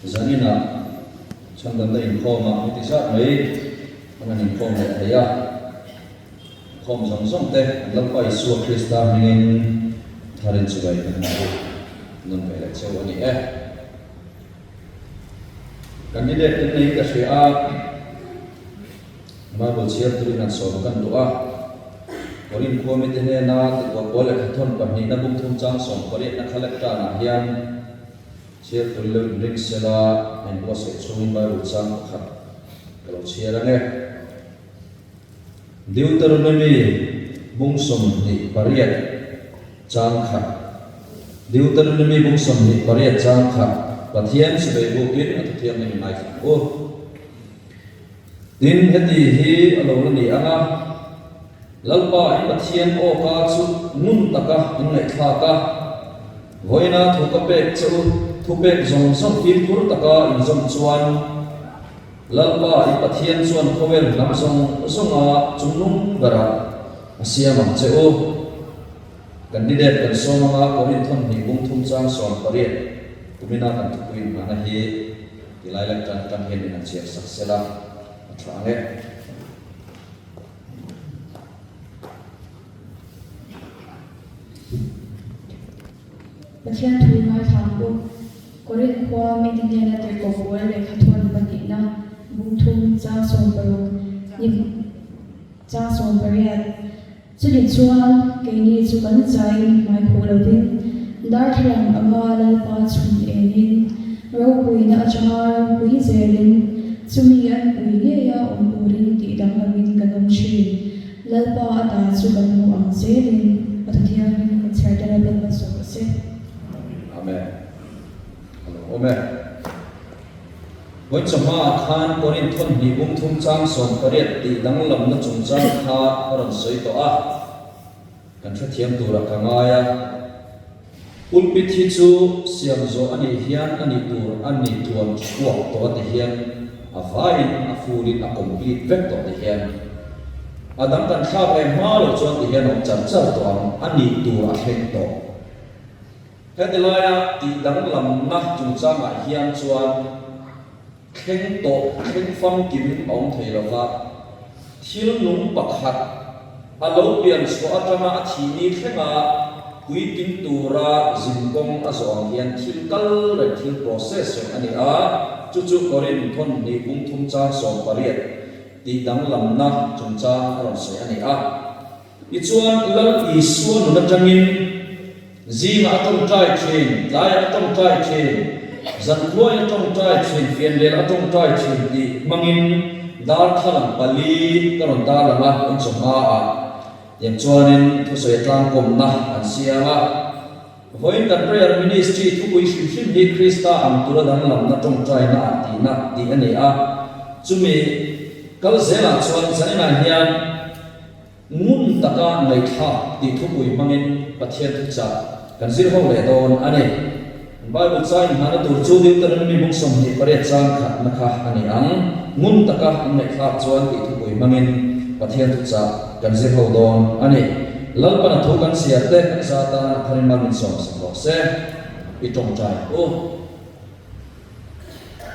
Zaninah chhandamna inkhawmah heti zat mai an han inkhawm leh thei a. Inkhawm zawng zawng te an Lalpa Isua Krista hmingin tharin chibai kan han buk nawn ve leh cheu a ni e. Candidate kan neiin ka hria a, Bible chhiar turin han sawm kan duh a. Korin khua mite hnena tikuah pawl leh khathawn pahnihna bung thum chang sawm pariatna kha lek tanah hian chhiar turin lo inring sela a inbuatsaih chhungin Bible chang pakhat ka lo chhiar ang e. Deuteronomy bung 28 chang khat Deuteronomy bung 28 chang khat Pathian chuvei bukin a thuthianghlim in ngaithla ang u. Tin, heti hi a lo la ni ang a, Lalpa in Pathian awka chu ngun taka in ngaihthlak a, vawiina thu ka pek che u, thupek zawng zawng fimkhur taka inzawm chuan, Lalpa i Pathian chuan khawvel hnam zawng zawnga chungnung berah a siam ang che u. Candidate kan sawm anga Korin thawmhnih bung thum chang 18 kumina kan thupui inhmahna hi ti lai lak tan atang hian min han chhiar sak sela a tha ang e. Pathian thu ngaithla ang u. Korinth khua mite hnena tirhkoh pawl lehkha thawn pahnihna bung thum chang 60 ni chang 18. Chutih chuan keini chu kan zaiin hmai khuh lovin darthlalang anga Lalpa chhun engin ropuina atanga ropui zelin chumi an pui ngeia awm turin tih danglamin kan awm thin. Lalpa a ta chu kan hmuh ang zelin a thu thianghlim kan chhiar tel a Lalpa zawk a se. Amen. A lo awm e. Vawi chawhmaah khan Korinth thawmhnih bung thum chang 18 tih danglamna chungchang kha ka rawn sawi tawh a, kan hrethiam turah ka ngai a. Pulpit hi chu siam zawh a nih hian a nih tur a ni tluan chhuak tawh a ti hian a vaiin a full in a complete vek tawh ti hian a dang kan thlak leh hma loh chuan ti hian a awm char char tawh ang a nih tur a thleng tawh. Heti laia tih danglamna chungchangah hian chuan Thleng tawh thleng famkim a awm thei lo va, thil nung pakhat a lo pian chhuah atanga a thih ni thlenga puitling tura zinkawng a zawh ang hian thil kal reng thil process reng a ni a, chu chu Korin thawn hnih bung thum chang 18 tih danglamna chungchang a rawn sawi a ni a. Tichuan, Lal Isua nun atangin zingah a tawngtai thin, tlaiah a tawngtai thin, zankhuaiin a tawngtai thin, fianrial a tawngtai thin tih hmangin darthlalang pali ka rawn tarlang a, in chawhmaah tiang chuanin thusawi a tlangkawmna an siam a. Vawiin kan Prayer Ministry thupui hrim hrim hi Krista ang tura danglamna tawngtaina ah tihna tih a ni a, chumi kal zelah chuan zaninah hian, Ngun taka ngaihthlak tih thupui hmangin Pathian thuchah kan zir ho leh dawn a ni. Bible cha inhmahna tur chu Deuteronomy bung 28 chang khatna kha a ni ang. Ngun taka in ngaihthlak chuan tih thupui hmangin Pathian thuchah kan zir ho dawn a ni. Lalpana thu kan chhiar te kan za tan a tharin mal min sawm sak rawh se. I tawngtai u.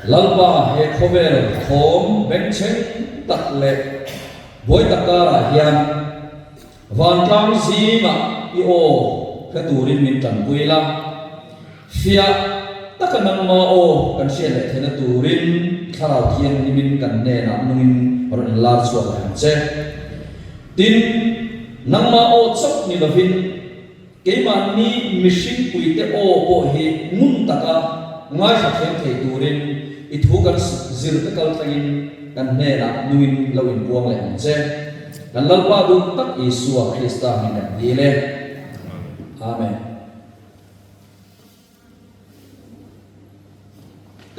Lalpa he khawvel thawm bengchheng tak leh buai tak karah hian vantlang zingah i aw hre turin min tanpui la, fiah taka nangma aw kan hriat leh theihna turin Thlarau Thianghlimin kan hnenah nungin rawn inlar chhuak leh ang che. Tin, nangma aw chauh ni lovin Keimahni mihring puite aw pawh hi ngun taka ngaithla thleng thei turin i thu kan zirte kal thlengin kan hnenah nungin lo inpuang leh ang che. Kan Lalpa duh tak Isua Krista hming kan dil e. Amen.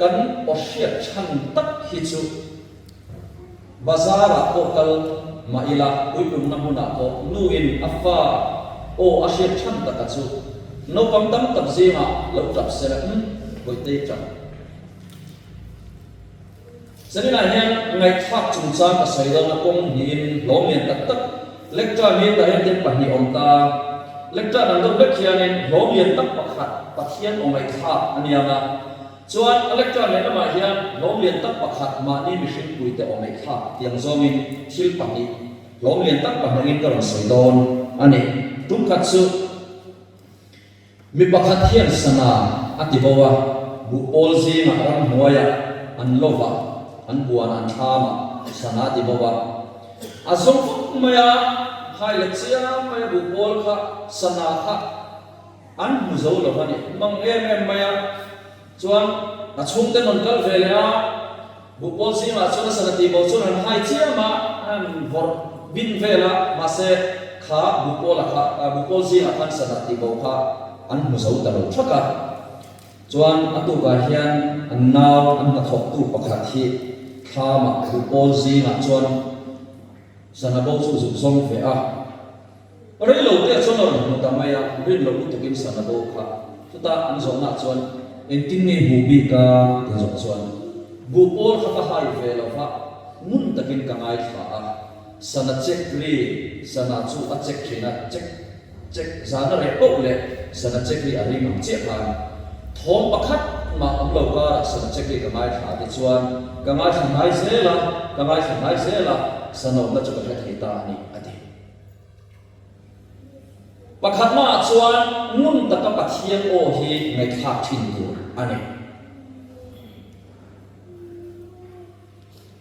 Kan aw hriat chhan tak hi chu bazar-ah pawh kal mah ila, puipunna hmunah pawh nuin a fa aw a hriat chhan taka chu naupang tam tak zingah lo tap sela, Umm, Bawihtei tap. Zaninah hian ngaihthlak chungchang ka sawi dawn a kawng hnihin hlawm lian tak tak lecture hi tah hian tin pahnih awm ta. Lecture dang deuh vek hianin hlawm lian tak pakhat Pathian aw ngaihthlak a ni ang a. Chuan a lecture lehlamah hian hlawm lian tak pakhat mahni mihring puite awm eih thlak tiang zawngin thil pahnih hlawm lian tak pahnawngin ka rawn sawi dawn a ni. Tum khat chu mi pakhat hian sana a ti bo a, buhpawl zingah ramhnuaiah an lovah an buan an thlamah sana a ti bo a. A zawng vak mai a, hai la chiang mai a buhpawl kha sana kha An hmu zo lo a ni. Mang em em mai a, chuan a chhungte rawn kal ve leh a, buhpawl zingah chuan a sana tih bo chuan an hai chiam a, an vawrh bin vel a, mahse kha buhpawla kha, buhpawl zingah khan sana tih bo kha an hmu zo ta lo thak a. Chuan a tukah hian an nau an hnathawktu pakhat hi thlamah buhpawl zingah chuan sana bo chu zuk zawng ve a. Rei lo te chuan a rawn hmu ta mai a, rin loh lutukin sana bo kha. Chutah an zawhnaah chuan, Engtin nge hmuh bik a? ti zawh chuan, Buh pawl kha ka hai ve lo va, ngun takin ka ngaithla a. Sana check ri, sana chu a check thin a, check, check, zan a reh poh leh sana check ri a ring ang chiah khan. Thawm pakhat mah awm lo karah sana check ri ka ngaithla ti chuan, ka ngaithla hnai zel a, ka ngaithla hnai zel a, sana awmna chu ka hre thei ta a ni, a ti. Pakhatnaah chuan ngun taka Pathian aw hi ngaihthlak thin tur a ni.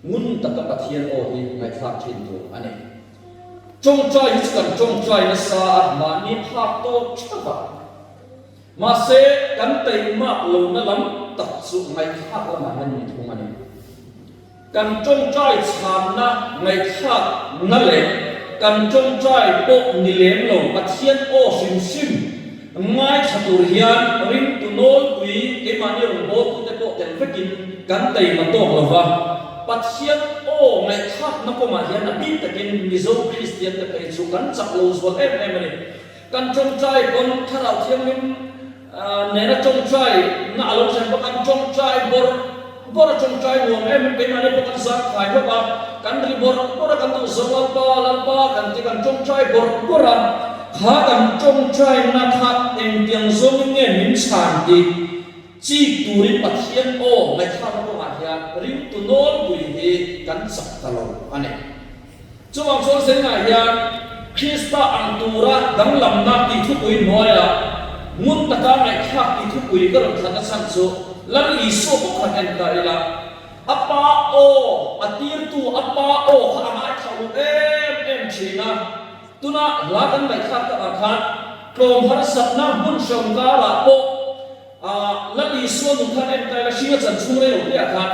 Ngun taka Pathian aw hi ngaihthlak thin tur a ni. Tawngtai hi chu kan tawngtai nasa a, mahni phak tawk theuh a. Mahse, kan teimak lohna lam tak chu ngaihthlak lamah hian ni thung a ni. Kan tawngtai chhanna ngaihthlakna leh kan tawngtai pawh ni lem lo Pathian aw hrim hrim ngaithla tur hian ringtu nawlpui keimahni rawngbawltute pawh tel vekin kan taima tawk lo va. Pathian aw ngaihthlakna kawngah hian a bik takin Mizo Kristiante phei chu kan chak lo zual em em a ni. Kan tawngtai pawn Thlarau Thianghlim nena tawngtai na a lo thlen bawk a, an tawngtai bawrh bawrh a tawngtai nuam em em keimahni pawh kan zang khai hlawk a, kan ri bawrh bawrh a, kan duh zawng Lalpa Lalpa kan ti kan tawngtai bawrh bawrh a, kha kan tawngtai na kha engtiang zawngin nge min chhan tih chik turin Pathian aw ngaihthlakna kawngah hian ringtu nawlpui hi kan chak ta lo a ni. Chuvang chuan zengah hian Krista ang tura danglamna tih thupui hnuaiah ngun taka ngaihthlak tih thupui ka rawn thlan a chhan chu Lal Isua bawk khan en ta ila, a pa aw, a tirtu a pa aw kha a ngaithla uluk em em thin a. Tuna hla kan ngaihthlak takah khan tlawm harsatna hmun hreawm karah pawh Lal Isua nun khan en ta ila, hringa chan chhung rei lo piah khan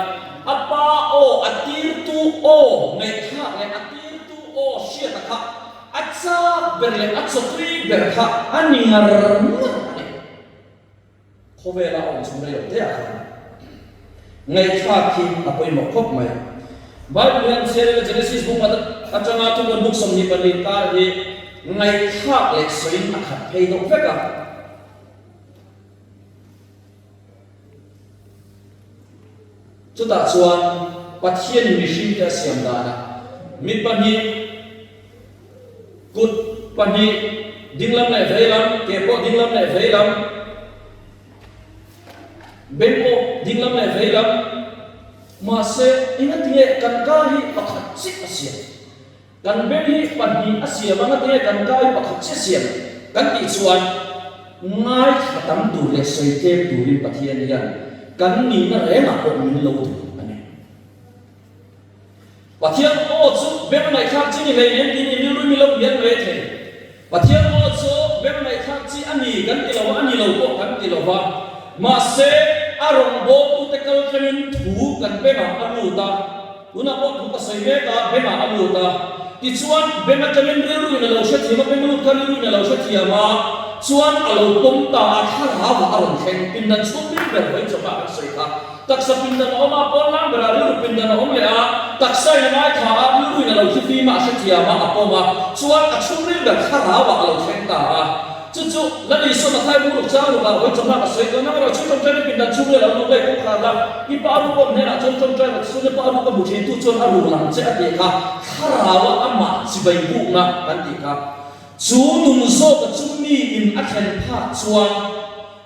a pa aw, a tirtu aw ngaihthlak leh a tirtu aw hriata kha a chak ber leh a chawtui ber kha a ni ngar ngar a ni. Khawvela a awm chhung rei lo teah khan ngaihthlak hi a pawimawh khawp mai. Bible hian chhiar ila Genesis buk atanga thubuan buk 22 kar hi ngaihthlak leh sawiin a khat phei deuh vek a. Chutah chuan Pathianin mihringte a siam danah mi pahnih, kut pahnih, dinglam leh veilam, ke pawh dinglam leh veilam, beng pawh dinglam leh veilam, mahse engatinge kan ka hi pakhat chiah a siam? Kan beng hi pahnih a siam anga tinge kan ka hi pakhat chiah siam kan tih chuan ngaithla tam tur leh sawi tlem turin Pathian hian kan nihna rengah pawh min lo duh a ni. Pathian aw chu beng ngaihthlak chi ni hlei nem tiin i rilru mi lo hian mai thei. Pathian aw chu beng ngaihthlak chi a ni kan ti lo a, a ni lo pawh kan ti lo va. Mahse a rawngbawltute kal thlengin thu kan bengah a lut a. Tunah pawh thu ka sawi mek a, bengah a lut a. Tichuan, beng atangin rilruin a lo hrethiam a, beng lut kha rilruin a lo hrethiam a, chuan a lo pawm ta a, thlarauah a rawn thleng. Pindan chhungril ber vawi chawpah kan sawi kha. Taksa pindan a awm a, pawn lang berah rilru pindan a awm leh a, taksain a ngaithla a, rilruin a lo thlifim a, a hrethiam a, a pawm a, chuan a chhungril ber thlarauah a lo thleng ta a. Chu chu Lal Isua Mathai bu ruk chang rukah vawi chawhma ka sawi tawh nang erawh chu ṭawngṭai na pindan chhung leh lo lut leh kawngkhar la, i pa ruk awm hnenah chuan ṭawngṭai rawh chu i pa ruk a hmu thin tu chuan a ruk lang che a tih kha thlarau a amah chibai bukna kan tih kha. Chu nun zawka chu mi in a thlen phak chuan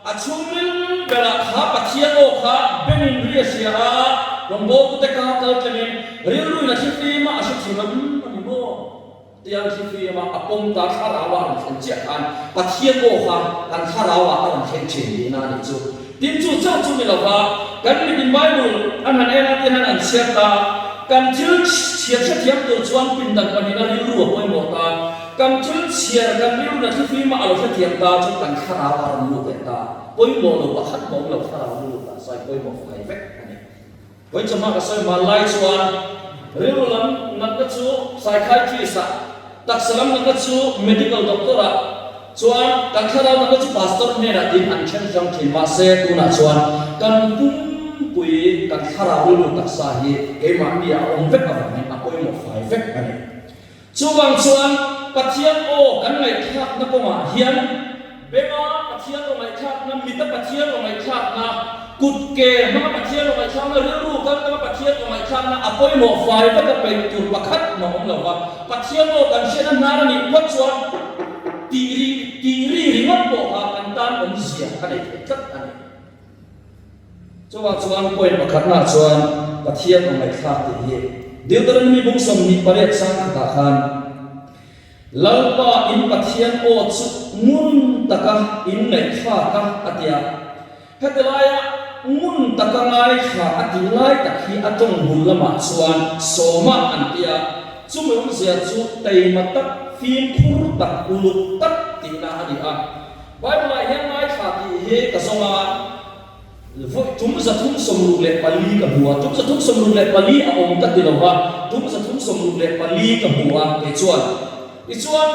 a chhungril. berah kha Pathian aw kha bengin ri a hria a, rawngbawltute ka kal tlengin rilruin a thlifim a, a hrethiam em a ni maw? Tiang thlifim a, a pawm ta thlarau ah a rawn thlen chiah khan Pathian aw kha kan thlarau ah a rawn thleng thin tihna a nih chu. Tin chu chauh chu ni lova, kan mitin Bible an han en a tin han an chhiar ta, kan thil chhiar hrethiam tur chuan pindan pahnihna rilru a pawimawh ta, kan thil chhiar kan rilruna thlifim a a lo hrethiam ta chu kan thlarau a rawn lut leh ta, pawimawh lo pakhat mawm lo thlarau rilru ta sai pawimawh fai vek a ni. Vawichawmah ka sawi hman lai chuan rilru lam natna chu psychiatrist ah, taksa lam natna chu medical doctor ah, chuan kan thlarau natna chu pastor hnenah tiin an then hrang thin. Mahse tunah chuan kan pumpui kan thlarau rilru taksa hi keimahni ah a awm vek avangin a pawimawh fai vek a ni. Chuvang chuan Pathian aw kan ngaihthlakna kawngah hian benga Pathian aw ngaihthlakna, mita Pathian aw ngaihthlakna, kut ke hmanga Pathian aw ngaihthlakna, rilru kal hmanga Pathian aw ngaihthlakna a pawimawh fai veka peih tur pakhat mah awm lo va. Pathian aw kan hriatna hnar a nih phawt chuan tih ri tih ri ringawt pawh kha kan tan awmzia a nei thei tlat a ni. Chuvang chuan point pakhatnaah chuan Pathian aw ngaihthlak tih hi Deuteronomy bung 28 sang khatah khan Lalpa in Pathian aw chu ngun taka in ngaihthlak a a ti a. Heti laia ngun taka ngaithla a tih lai tak hi a tawng bul lamah chuan sawma an ti a. Chumi awmzia chu teima tak, fimkhur tak, uluk tak tihna a ni a. Bible-ah hian ngaithla tih hi ka zawng a, vawi tum 364 ka hmu a, tum 364 a awm ka ti lo va, tum 364 ka hmu a kei chuan. Tichuan,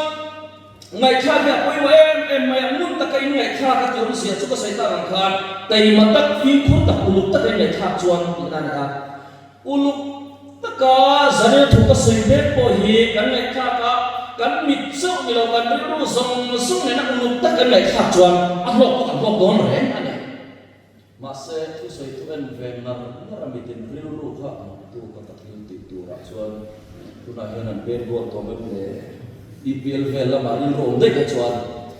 ngaihthlak hi a pawimawh em em mai a, ngun taka in ngaihthlak a tih awmzia chu ka sawi tak ang khan taima tak, fimkhur tak, uluk taka in ngaihthlak chuan tihna a ni a. Uluk taka Zanel thu ka sawi mek pawh hi kan ngaihthlak a, kan mit chauh ni lo kan rilru zawng zawng nena uluk tak kan ngaihthlak chuan a hlawk pawh kan hlawk dawn reng a ni. Mahse, thusawi thu en ve ngar ngar a mitin rilru kha maktu ka ka thil tih turah chuan tunah hian an pek rual tawh em le? EPL vel lamah rilru awm daih kha chuan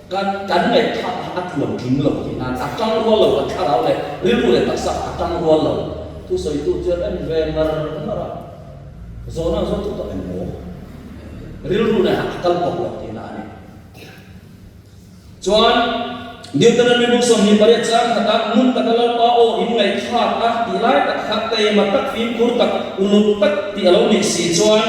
kan kan ngaihthlak kha a tluan tling lo tih nan a tang rual lo, kan thlarau leh rilru leh taksa a tang rual lo. Thusawitu chuan en ve ngar ngar a, zawhna ang zawng chu tak eng maw? Rilru leh a kal pawp lo tihna a ni. Chuan Deuteronomy buk 28 chang khatah ngun taka Lalpa aw in ngaihthlak a tih lai tak kha teima tak, fimkhur tak, uluk tak tih a lo nih si chuan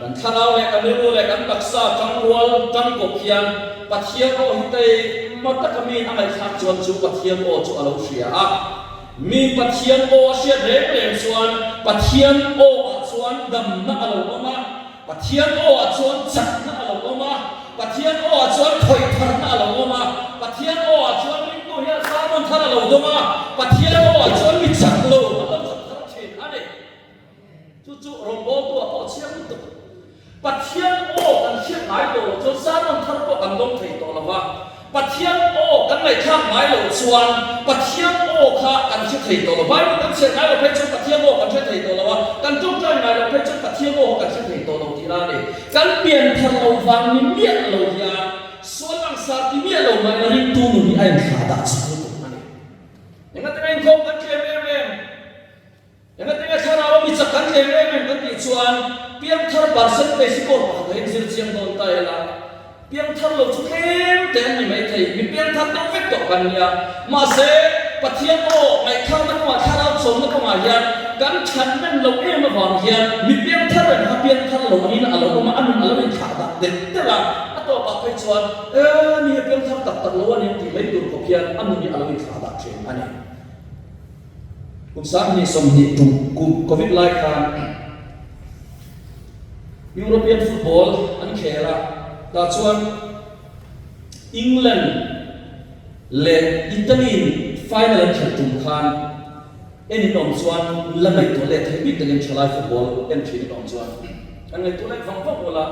kan thlarau leh kan rilru leh kan taksa tangrual tangkawp hian Pathian aw hi teima taka miin a ngaihthlak chuan chu Pathian aw chu a lo hria a. Mi Pathian aw a hriat reng reng chuan Pathian aw ah chuan damna a lo awm a. Pathian aw ah chuan chakna a lo awm a, Pathian aw ah chuan khawih tharna a lo awm a, Pathian aw ah chuan ringtu hian sermon thar a lo dawng a, Pathian aw ah chuan mi chak lo an lo chak thar thin a ni. Chu chu rawngbawltu ah pawh chhiar lutuk. Pathian aw kan hriat ngai tawh loh chuan sermon thar pawh kan dawng thei tawh lo va. Pathian aw kan ngaihthlak ngai loh chuan Pathian aw kha kan hre thei tawh lo. Bible kan chhiat ngai loh phei chuan Pathian aw kan hre thei tawh lo a, kan tawngtai ngai loh phei chuan Pathian aw kha kan hre thei tawh lo tih la a ni. Kan pian thar lo vang ni miah lo hian sual langsar ti miah lo mah ila ringtu nun hi a inthlah dah chak lutuk a ni. Engatinga inkhawm kan tlem em em? Engatinge thlarau a mi chak kan tlem em em kan tih chuan piangthar percentage hi kawr pakhat ah hian zir chiang dawn ta ila, piangthar lo chu tlem te an ni maithei, mi piangthar deuh vek tawh kan nia. Mahse, Pathian aw ngaihthlakna kawngah thlarau chawmna kawngah hian kan chhan men loh em avang hian mi piangthar reng kha piangthar lo angin a lo awm a, a nun a lo inthlah dah delh delh a, a tawpah phei chuan e mi hi piangthar tak tak lo a ni ang tih mai tur khawp hian a nun hi a lo inthlah dah thin a ni. Kum 2020 tum kum Covid lai khan European football an khel a, tah chuan England leh Italy in final an khelh tum khan en in awm chuan la ngaihtuah let thei bik takin thalai football en thin in awm chuan an ngaihtuah let vang vang ula,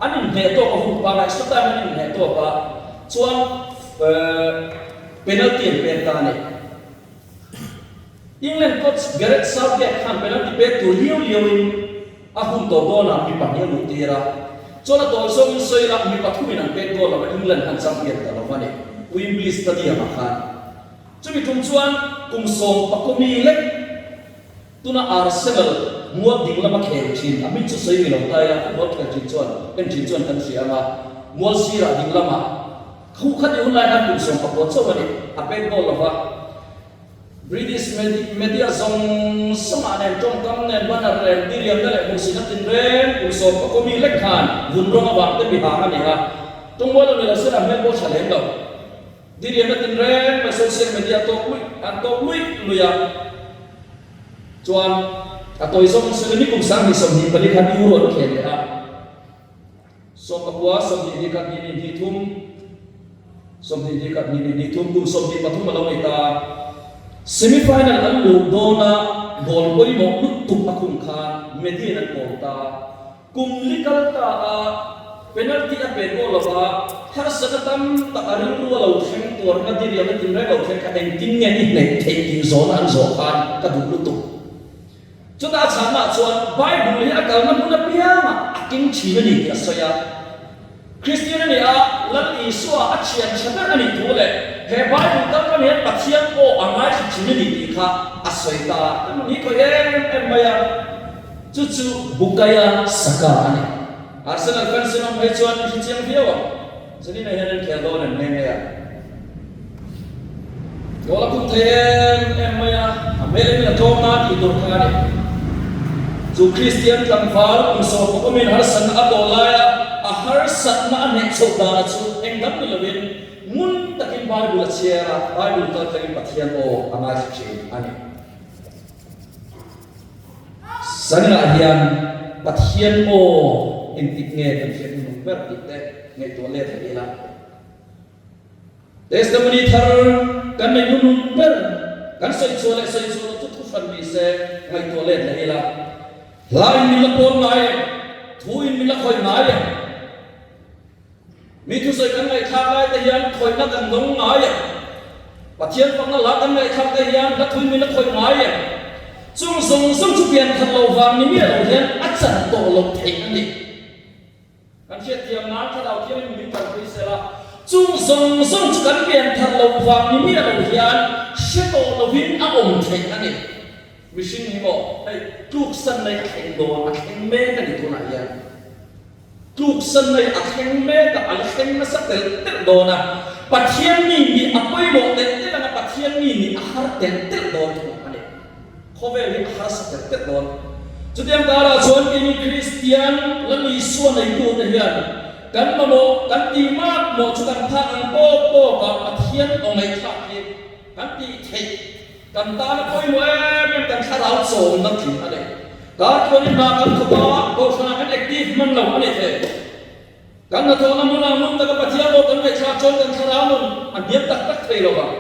an inhneh tawk a hun pangai extra time an inhneh tawk a chuan penalty an pek ta a ni. England coach Gareth Southgate khan penalty pek tur liau liauin a hun tawp dawnah mi pahnih a luh tir a, chuan a tawi zawngin sawi ila mi pathumin an pek goal lova England khan champion ta lo a ni, Wembley Stadium-ah khan. Chumi tum chuan kum sawm pakua mi lek tuna Arsenal mual ding lama khel thin a hming chu sawi ni lo ta ila football khel thin chuan en thin chuan kan hria ang a, mual sirah ding lamah khuh khat i hun lai khan kum 14 chauh a ni, a pek dawn lo va. British media zawng zawngah nen tawngkam nen banner nen diriamna leh hmuhsihna tinreng kum 14 mi lek khan vun rawng avang te mihang a ni a, tawngmual lo ni lo se a hmel pawh tha lem lo. Diriamna tinreng mai social media tawk luih an tawk luih luih a, chuan a tawi zawng sawi ni kum 2024 khan Euro an khel leh a. 14, 20 hnih khat hnih hnih hnih thum, 20 hnih khat hnih hnih hnih thum, kum 23 a lo ni ta. Semi final an luh dawna goal pawimawh lutuk a khum khan Medin an kawl ta. Kum li kal ta a penalty a pe pawh lova harsatna tam tak a rilru a lo thleng tuarna diriam a tinreng lo thleng kha engtin nge i hnek theih tih zawhna an zawh khan ka duh lutuk. Chutah a chhanna chuan Bible hi a kalna hmun apiangah a keng thin a ni tih a sawi a. Kristian a ni a, Lal Isua a thian tha ber a nih thu leh he Bible kal hman hian Pathian aw a ngaithla thin a ni tih kha a sawi ta a. Kan ni khawih em em mai a, chu chu Bukaia Saka a ni. Arsenal fans in awm phei chuan i hre chiang viau ang. Zaninah hian an khel dawn em nghe nghe a. Goal a khum thei em em mai a, a hmel in a tlawm na tih tur kha a ni. Chu Kristian tlangval kum 11 awmin harsatna a tawh laia a harsatna a hneh chhoh dana chu engdang ni lovin ngun takin Bible a chhiar a, Bible kal tlangin Pathian aw a ngaithla thin a ni. Zaninah hian Pathian aw engtik nge kan hriat hnuhnung ber tih te ngaihtuah let leh ila. Testimony thar kan nei hnuhnung ber kan sawi chhuah leh sawi chhuah loh chu thu hran ni se ngaihtuah let leh ila. Hla in min la pawl ngai em? Thu in min la khawih ngai em? Mi thusawi kan ngaihthlak lai te hian khawihna kan dawng ngai em? Pathian fakna hla kan ngaihthlak te hian hla thui min a khawih ngai em? Chung zawng zawng chu pian khat lo vang ni miah lo hian a chan tawh loh theih a ni. Kan hriatthiam nan Thlarau Thianghlim min kalpui sel a, chung zawng zawng chu kan pian khat lo vang ni miah lo hian hre tawh lovin a awm theih a ni. Mihring hi maw hei tluksan mai a thleng dawn, a thleng mek a ni tunah hian. Tluksan mai a thleng mek a, a la thleng nasa telh telh dawn a. Pathian mi nih a pawimawh telh telh ang a, Pathian mi nih a har telh telh dawn thung a ni. Khawvel hi a harsa telh telh dawn. Chutiang karah chuan keini Kristian la Isua neitute hian kan mamawh, kan tih mak mawh chu kan phak ang tawk tawk a Pathian aw ngaihthlak hi kan tih theih Kan tan a pawimawh em em kan thlarau chawmna tling a ni. Kar tuanin hna kan thawk a, kohhranah kan active hman lo a ni thei. Kan hnathawhna hmunah hmun taka Pathian aw kan ngaihthlak chuan kan thlarau nun a hniam tak tak thei lo vang.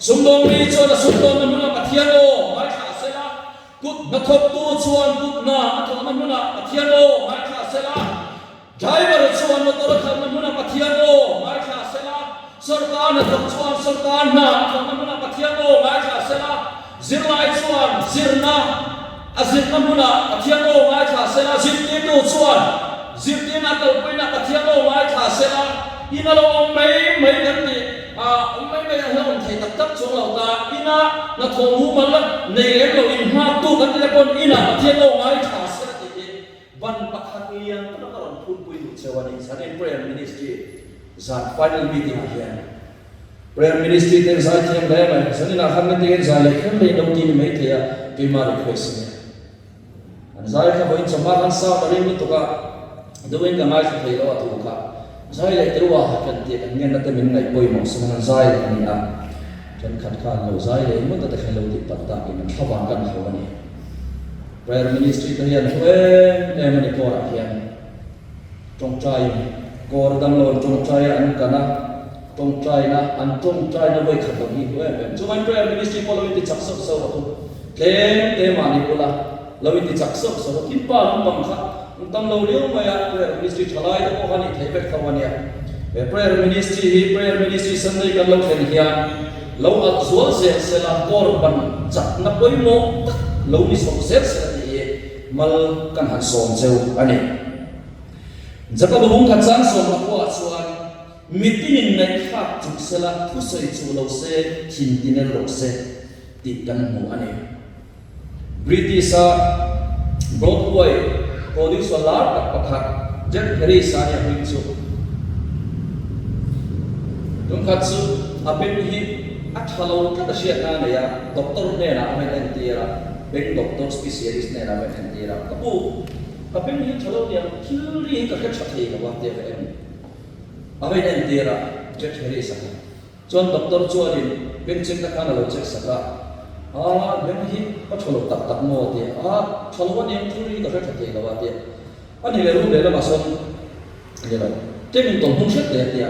Sumdawng mi chuan a sumdawnna hmunah Pathian aw ngaithla sela, kut hnathawktu chuan kut hna a thawhna hmunah Pathian aw ngaithla sela, Driver chuan motor a khalhna hmunah Pathian aw ngaithla sela, sawrkar hnathawk chuan sawrkar hna a thawhna hmunah Pathian aw ngaithla sela, zirlai chuan zirna a zirna hmunah Pathian aw ngaithla sela, zirtirtu chuan zirtirna a kalpuina Pathian aw ngaithla sela, ina lo awm mai mai kan tih a awm mai mai a hlauhawm thei tak tak chuang lo ta, ina hnathawh mumal nei lem lo inhngaktu kan tih te pawn ina Pathian aw ngaithla sela tih hi Ban pakhat lian tak a rawn phunpui duh cheu a ni. Zanin Prayer Ministry zan final meeting ah hian Prayer Ministry ten zai thiam hle mai. Zanin ah khan meeting in zai leh kher leh in lo ti ni mai thei a, keimah request a nia. An zai kha vawiin chawhma khan sound a ring lutuk a, duh in ka ngaithla thei lo a thu kha. Zai leh teu a kan tih kan ngenna te min ngaih pawimawh sin an zai leh a ni a. Thenkhat khan lo zai leh ngawt a te khan lo tih pat takin an thlavang kan hauh a ni. Prayer Ministry te hian hlu em em a ni kawrah hian tawngtaiin kawr damlo an tawngtai a an kan a, tawngtaina an tawngtaina vawi khat lo hi hlu em em. Chuvangin Prayer Ministry pawh lo inti chak sauh sauh rawh u, tlem te mahni bula lo inti chak sauh sauh rawh. Tin pa lampang kha an tam lo riau mai a, Prayer Ministry thalai te pawh kha nih theih vek tho a nia. He Prayer Ministry hi Prayer Ministry Sunday kan lo thlen hian Lo alh zual zel sela kawr ban chakna pawimawh tak lo ni chho zel sela tih hi mal kan han sawm cheu a ni. Jakob-a bung khat chang sawm pakua chuan. Mitinin ngaihthlak chuh sela, thusawi chuh lo se, thin tinel rawh se tih kan hmu a ni. British-a Broadway producer lar tak pakhat Jack Harris-a nia hming chu tumkhat chu a beng hi a tha lo tlat a hriatna a nei a, doctor hnenah a va inentir a, beng doctor specialist hnenah a va inentir a, Ka pu, ka beng hi tha lo nia, thil ri hi ka hre tha thei lo a, tia ka en. A va inentir a, Jack Harris-a kha. Chuan doctor chuanin beng check na khan a lo check sak a, Aa, beng hi ka tha lo tak tak maw? a ti a, Aa, tha lo a nia, thil hi ka hre tha thei lo a, a ti a. A ni leh room lehlamah sawn a ni lo, tlem in tawlhmung hret leh a ti a,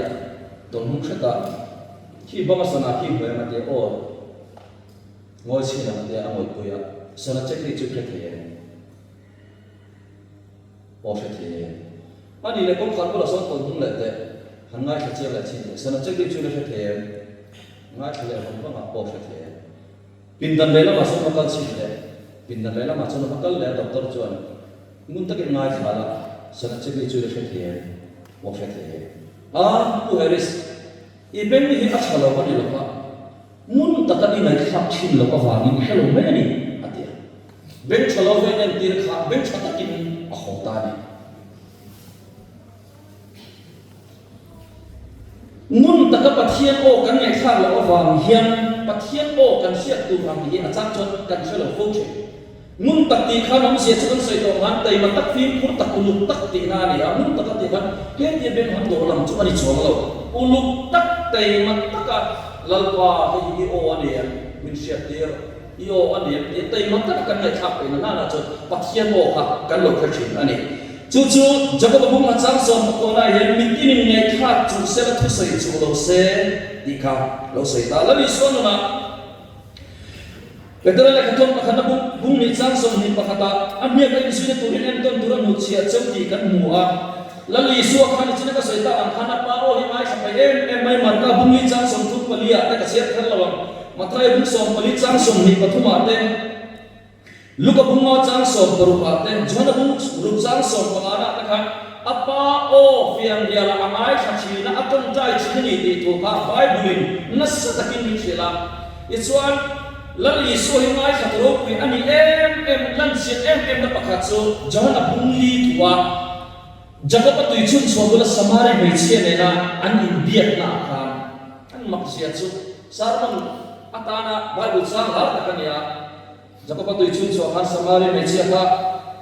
tawlhmung hret a, khi banga sana khi hmuh em a ti a, aw, ngawi chhin ang a ti a, a ngawihpui a, sana check ri chu hre thei em? Aw hre thei e. A nih leh kawngkhar bulah sawn tawn hnung leh teh. Han ngaithla chiang leh chhin teh. Sana check ri chu la hre thei em? Ngaithla leh vang vang ah pawh hre thei e. Pindan leh lamah sawn va kal chhin teh. Pindan leh lamah chuan va kal leh a doctor chuan ngun takin ngaithla la, sana check ri chu la hre thei em? Aw hre thei e. A, Pu Harris, i beng hi a tha lo a ni lo va. Ngun taka i ngaihthlak thin loh avangin i hre lo mai a ni, a ti a. Beng tha lo ve entir kha beng tha takin a haw ta a ni. Ngun taka Pathian aw kan ngaihthlak loh avang hian Pathian aw kan hriat tur ang hi a chang chuan kan hre lo fo thin. Ngun tak tih khan awmzia chu kan sawi tawh khan taima tak, fimkhur tak, uluk tak tihna a ni a. Ngun taka tih khan hetia beng han dawh lam chu a ni chuang lo. Uluk tak, taima taka Lalpa hei hi i aw a ni em? Min hriattir, i aw a ni em? Tia taima taka kan ngaihthlak peihna nana chuan Pathian aw kha kan lo hre thin a ni. Chu chu Jakoba bung a chang sawm pakawhnaah hian mitinin ngaihthlak chuh sela thusawi chuh lo se tih kha lo sawi ta. Lal Isua nunah. Petera lehkha thawn pakhatna bung bung nih chang 21 ah a hmiak a insuina turin entawn tur a hnutchhiah cheu tih kan hmu a. Lal Isua khan i china ka sawi tak ang khan a pa aw hi ngaithla peih em em mai Marka bung li chang 34 ah te ka chhiar kher lo ang. Mathaia bung 14 chang 23 ah te, Luka bung nga chang 16 ah te, Johana bung ruk chang 15 ah te khan a pa aw fianrial ah a ngaithla thin a, a tawngtai thin a ni tih thu kha Bible in nasa takin min hrilh a. Tichuan, Lal Isua hi ngaithla tu ropui a ni em em, lanchian em em na pakhat chu Johana bung li thua Jakob-a tui chhun chhuah bula Samari hmeichhia nena an inbiakna ah khan an makzia chu sermon atana Bible chang lar tak a ni a. Jakob-a tui chhun chhuah khan Samari hmeichhia kha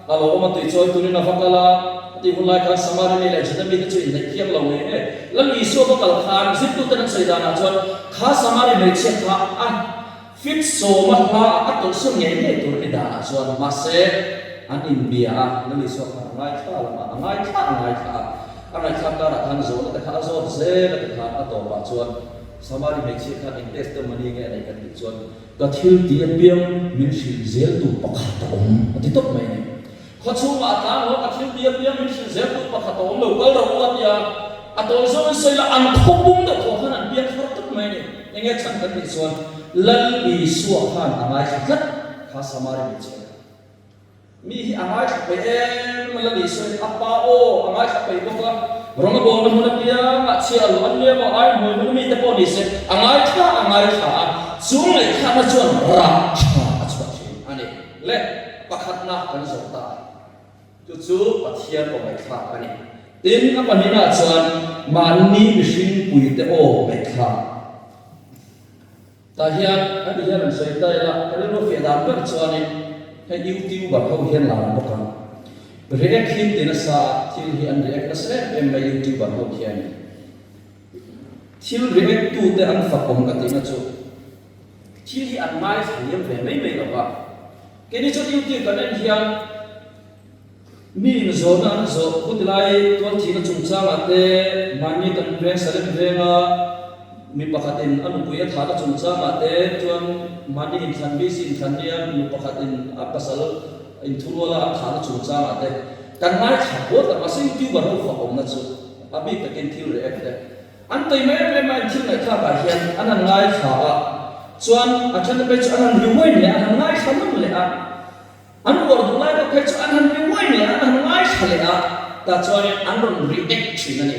a lo awm a, tui chawi turin a va kal a. A tih hun lai khan Samari mi leh Juda mite chu inneih thiang lo ngei ngei. Lal Isua va kal khan zirtuten an sawi danah chuan kha Samari hmeichhia kha a fit sawma hlaah a tawlhsawn ngei ngei tur a ni danah chuan. Mahse, an inbia a, Lal Isua khan a ngaithla lamah a ngaithla a ngaithla a, a ngaihthlak karah khan zawhna te kha a zawt zel a ti khan a tawpah chuan Samari hmeichhia khan eng testimony nge a neih kan tih chuan, Ka thil tih apiang min hrilh zeltu pakhat a awm, a ti tawp mai a ni. Khaw chhungah a tlang lo, ka thil tih apiang min hrilh zeltu pakhat a awm lo, kal rawh u a ti a. A tawi zawngin sawi la, an khaw pum deuh thaw khan an piang thar tawp mai a ni. Enge chhan kan tih chuan Lal Isua khan a ngaithla tlat kha Samari hmeichhia kha. Mi hi a ngaithla peih em? Lal Isua in a pa aw a ngaithla peih bawk a, rawng a bawlna hmun apiangah chhiah lo an nia maw, ai hmuai hmun mite pawh ni se, a ngaithla a ngaithla a, chu ngaihthlakna chuan rah tha a chhuah thin a ni. Le pakhatna kan zawh ta a, chu chu Pathian aw ngaihthlak a ni. Tin, a pahnihnaah chuan mahni mihring puite aw ngaihthlak. Tah hian a ti hian an sawi ta ila, ka rilru fiah dan ber chuanin hei YouTuber ho hian lar bawk ang. React hi ti nasa a, thil hi an react nasa em em mai YouTuber ho khianin. Thil react tu te an fakawm ka tihna chu thil hi an ngaithla liam ve mai mai lo va. Keini chuan YouTube kan en hian Mi in zawhna an zawh khut lai tualthihna chungchangah te, mahni kan veng Salem venga mi pakhatin a nupui a thahna chungchangah te chuan mahni inthlan BC inthlan nia nu pakhatin a pasal inthuruala an thahna chungchangah te kan ngaithla buat a, mahse YouTuber ho fakawmna chu a bik takin thil react te an taima em em a, in thil ngaihthlakah hian an han ngaithla a, chuan a thente phei chu an han rewind leh a, an han ngaithla nawn leh a. An uar duh lai deuh phei chu an han rewind leh a, an han ngaithla leh a, tah chuanin an rawn react thin a ni.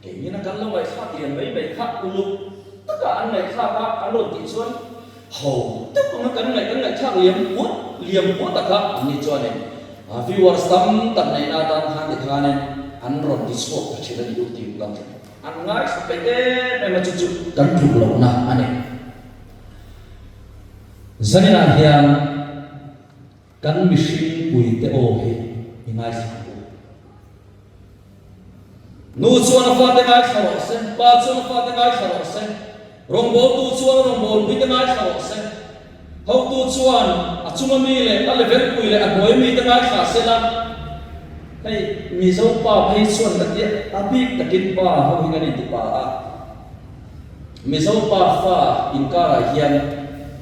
Keinin a kan lo ngaihthlak lian mai mai kha uluk taka an ngaihthlak a, an rawn tih chuan ho deuh anga kan ngaih kan ngaihthlak liam puat liam puat a kha an nih chuanin viewers tam tak neihna atan khan tikhanin an rawn ti chhuak ta thin a ni YouTube lam chu. An ngaithla peih em em a chu chu kan tluk lohna a ni. Zaninah hian kan mihring puite aw hi i ngaithla ang u. Nu chuan a fate ngaithla rawh se, pa chuan a fate ngaithla rawh se, rawngbawltu chuan a rawngbawlpuite ngaithla rawh se, hotu chuan a chunga mi leh a level pui leh a hnuai mite ngaithla se la, hei Mizo pa phei chuan ka tia a bik takin pa ho hi kan inti pa a, Mizo pa fa inkarah hian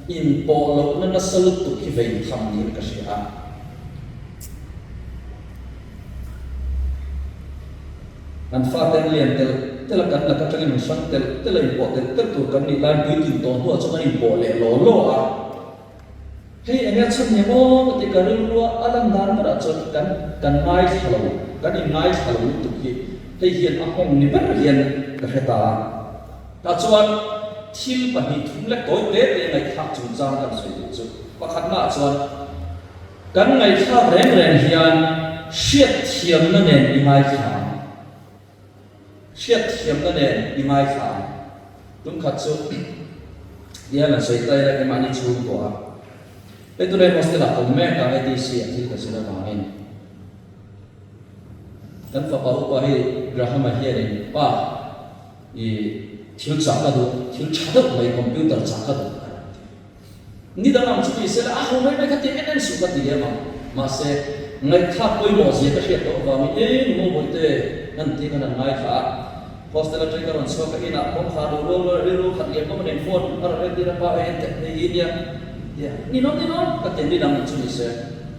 inpawh lohna nasa lutuk hi vei tham niin ka hria a. Kan fate an lian telh telh a, kan lak atangin an hrang telh telh a, inpawh telh telh tur kan nih laiin puitlin tawh hnuah chuan an inpawh leh law law a. Hei eng nge chhan ni maw ka ti ka rilru a, a lan dan berah chuan kan kan ngaithla lo, kan inngaithla lo lutuk hi hei hian a nghawng ni ber hian ka hre ta a. Tah chuan thil pahnih thum lek tawi te te ngaihthlak chungchang kan sawi duh chu pakhatnaah chuan, Kan ngaihthlak reng reng hian hriatthiamna nen i ngaithla ang. Hriatthiamna nen i ngaithla ang. Tumkhat chu hian an sawi ta ila keimahni chhungkua a. Hei tunah hian hostel ah ka awm mek a, ATC ah thil ka zir avangin kan fapa upa hi Graham-a hianin pa i thil chah ka duh, thil tha deuh mai computer chah ka duh a rawn ti. Ni dang ang chu ni sela a ho mai mai kha ti en en suh ka ti lem ang. Mahse, ngaihthlak pawimawh zia ka hriat tawh avangin eng maw bawihte kan tih khan an ngaithla a. Hostel atang ka rawn chhuak a, inah kawngkhar duh rual rual rilru khat liam pawh ka nei phone a rawn entir a, pa hei en teh hei hi nia tia ninawm ninawm ka ti ni dang ang chu ni se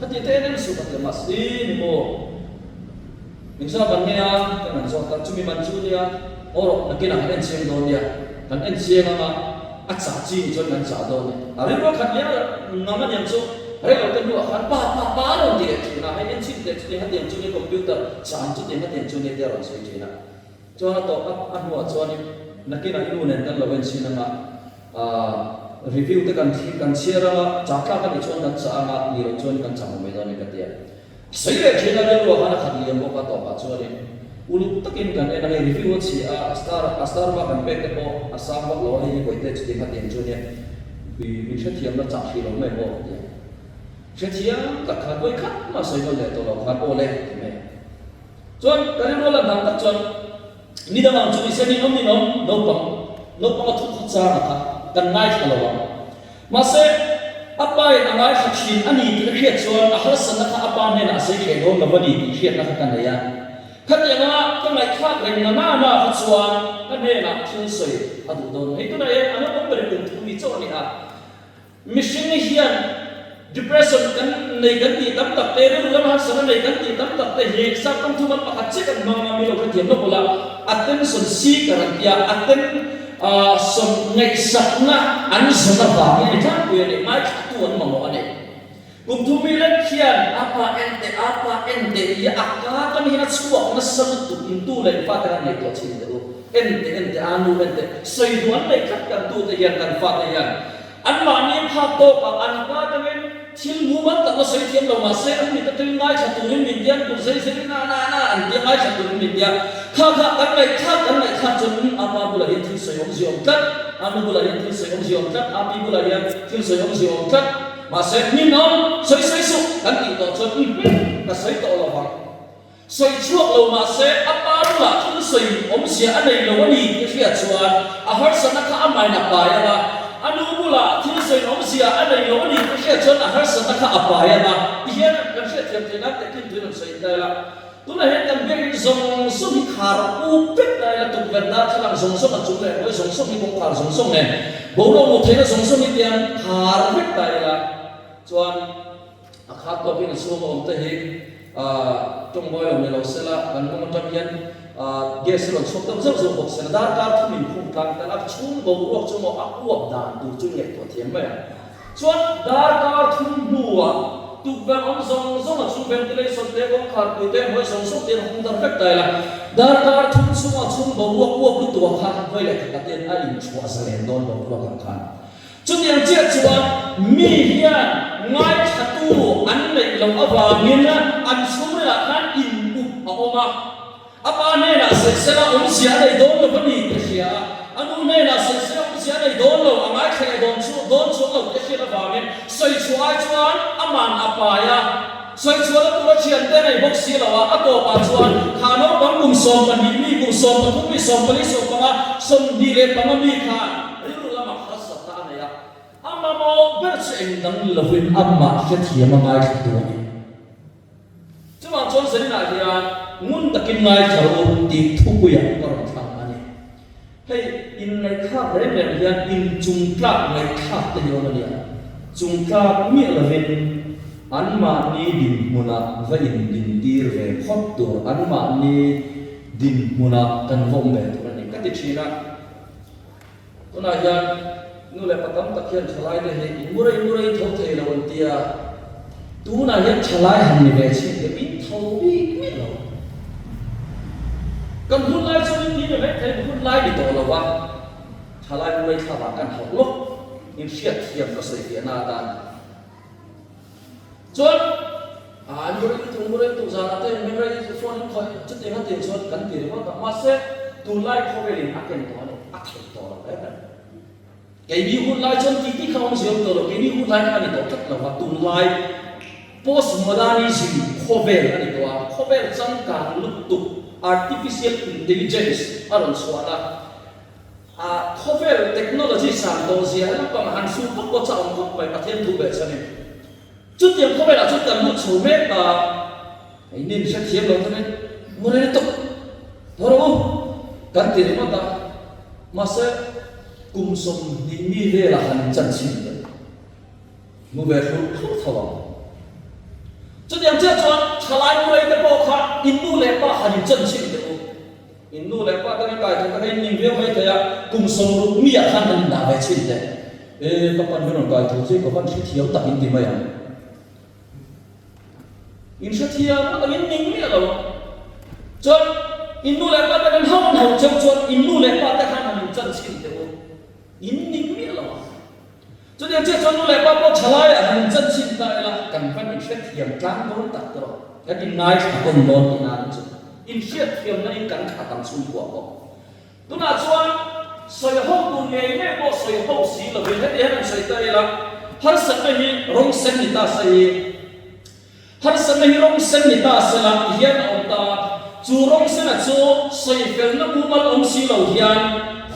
kha ti te en en suh ka ti a mahse ni maw Engzah kan nge a kan han zawt a, chumi man chu nia aw rawh nakinah kan en chiang dawn nia kan en chiang anga A chah chi ni chuan kan chah dawn e. A rilru khat liam reuh ngam a niang chu rei lo te hnuah khan pa pa pa a rawn ti leh thin a, hei en chhin teh chutiang hetiang chu nia computer chah ang chutiang hetiang chu nia tia a rawn sawi thin a. Chuan a tawp a a hnuah chuanin nakinah i nu nen kan lo en chhin anga aah review te kan kan chhiar anga chah tlak a nih chuan kan chah anga ni loh chuan kan chah hmu mai dawn e ka ti a. Sawi leh thin a rilru khan a khat liam bawk a tawpah chuanin uluk takin kan en a hei review a chhi a a star a star vak an pek te pawh a sang vak lo a hei hi bawihte chutiang kha tiang chu ania ui min hrethiamna chah hrih lo mai maw ka ti a hrethiam tak khan vawi khat mah sawi nawn leh tawh lo khan aw le ti mai a chuan ka rilru a lan dan tak chuan ni dang ang chu ni se ninawm ninawm naupang naupang a thu khaw chang a kha kan ngaithla lo ang. Mahse, a pain a ngaithla thin a ni tih ka hriat chuan a harsatna kha a pa hnenah a sawi hreh dawn lo a ni tih hriatna kha ka nei a. Khatianga ka ngaihthlak reng na na na kha chuan ka hnenah thil sawi a duh dawn. Hei tunah hian a naupang berin kum thu mi chauh a ni a. Mihring hian depression kan nei kan tih tam tak te, rilru lam harsatna nei kan tih tam tak te hi Saptawng thumal pakhat chiah kan hmang a, mi lo hrethiam lawk ula, attention seeker an tia, atten. Sawm ngaihsakna an zawn avangin a ni tlangpui a ni, ngaithlatu an mamawh a ni. Kum thum mi lek hian a pa en teh, a pa en teh tia a ka kan hian a chhuak nasa lutuk in tu leh fate khan ngaihtuah chhin teh u. En teh, en teh, a nu en teh, sawi duh an neih tlat kan tute hian, kan fate hian anmahni phak tawkah an ka atangin Thil mumal tak la sawi thiam lo mahse an mit atangin ngaithla turin min tia, an kut zei zei in na na na an tia ngaithla turin min tia. Kha kha kan ngaihthlak kan ngaihthlak chuan umm a pa bulah hian thil sawi awmzia awm tlat, a nu bulah hian thil sawi awmzia awm tlat, a pi bulah hian thil sawi awmzia awm tlat. Mahse ninawm sawi sawi suh kan tih tawh chuan umm ka sawi tawh lo vang. Sawi chhuak lo mahse a pa bulah thil sawi awmzia a nei lo a ni tih a hriat chuan a harsatna kha a main a pai ang a, a nu bulah thil sawi awmzia a nei lo a ni tih a hriat chuan a harsatna kha a pai ang a. Tihian kan hriatthiam theih nan tehkhin tuin an sawi ta ila, tunah hian kan biakinn zawng zawng hi khar up vek ta ila, tukverh darthlalang zawng zawng a chung leh hnuai zawng zawng hi kawngkhar zawng zawng nen boruak luh theihna zawng zawng hi tiang khar vek ta ila chuan, A khat tawkin a chhunga awm te hi tawng mawi lo ni lo sela, kan mawng atang hian gas hi rawn chhuak deuh zeuh zeuh bawk sela, darkar thum in khung tlang tlang a chhung boruak chu maw a uap dan tur chu ngaihtuah thiam mai ang. Chuan darkar thum hnuah. Tukverh awm zawng zawng a chung ventilation te, kawngkhar pui te, hnuai zawng zawng te an hawng dar vek ta ila. Darkar thum chhunga chhung boruak uap lutuk ah khan hnuai leh khat ah ten a inchhuah zalen dawn boruak ang khan. Chutiang chiah chuan mi hian ngaithlatu an neih loh avangin an chhungrilah khan in up a awm a. A pa hnenah sawisela awmzia a nei dawn lo a ni tih a hria a, a nu hnenah sawisela awmzia a nei dawn lo, a ngaithla leh dawn chu dawn chuang lo tih a hriat avangin sawichhuah ai chuan aman a pai a. Sawichhuahna tura thiante a nei bawk si lo a, a tawpah chuan kha naupang kum 12 mi, kum 13 mi, 14, 15, 25 mi khan rilru lamah harsatna a nei a. A mamawh ber chu eng dang lovin amah hrethiam a ngaithla tu a ni. Chuvang chuan Zaninah hian ngun takin ngaithla rawh u tih thupuiah ka rawn thlang a ni. Hei inngaihthlak reng reng hian inchungtlak ngaihthlak te hi awm a nia. Chungtlak miah lovin anmahni dinhmunah va indintir ve phawt tur, anmahni dinhmunah kan va awm ve tur a ni ka ti thin a. Tunah hian nu leh pa tam tak hian thalai te hi in murei murei tho thei lo an tia, tunah hian thalai han ni ve chhin te min tho bik miah lo. Kan hun lai chuan in ti ni mai thei, hun lai ni tawh lo va, thalai murei thlavah kan hauh lawk, in hriat thiam ka sawi fiahna atan. Chuan an murei lutuk murei lutuk zanah te memory phone in khawih chutiang a tih chuan kan ti ringawt a, mahse tunlai khawvelin a ken tawh a ni, a theih tawh lo reng reng. Keini hun lai chuan tih tih kha awm zia awm tawh lo, keini hun lai kha a ni tawh tlat lo va, tunlai postmodernism khawvel a ni tawh a, khawvel changkang lutuk artificial intelligence a rawn chhuahna, A khawvel technology sang tawh zia lampang han hru vak pawh chak awm khawp mai Pathian thu beh chhan in. Chutiang khawvelah chuan kan lut chho mek a, hei nin hrethiam lo takin mu rei lutuk tho rawh u kan ti ringawt a, mahse kum 20 mi velah han inchan chhin teh. Hmu ve thlur thlur tho ang. Chutiang chiah chuan thalai murei te pawh kha in nu leh pa han inchan chhin teh u. In nu leh pa te kan kai thei kha in ning viau mai thei a, kum 60 mi ah khan han indah ve chhin teh. E, ka pan hian rawn kai tho che, ka van hrethiam tak in ti mai ang. In hrethiam ngawt ang, in ning miah lo ang. Chuan in nu leh pa te kan hau an hau cheu chuan in nu leh pa te khan han inchan chhin teh u. In ning miah lo ang. Chutiang chiah chuan nu leh pa pawh thalaiah han inchan chhin ta ila, kan van inhrethiam tlang dawn tak tawh, kan inngaithla tawn dawn tihna a ni chu. Inhriatthiamna in kan khat ang chhungkua pawh. Tunah chuan sawi ho tur ngei ngei pawh sawi ho si lovin heti hian han sawi ta ila, harsatna hi rawng sen ni ta se hi, Harsatna hi rawng sen ni ta sela ti hian a awm ta a, chu rawng sena chu sawifelna mumal awm si lo hian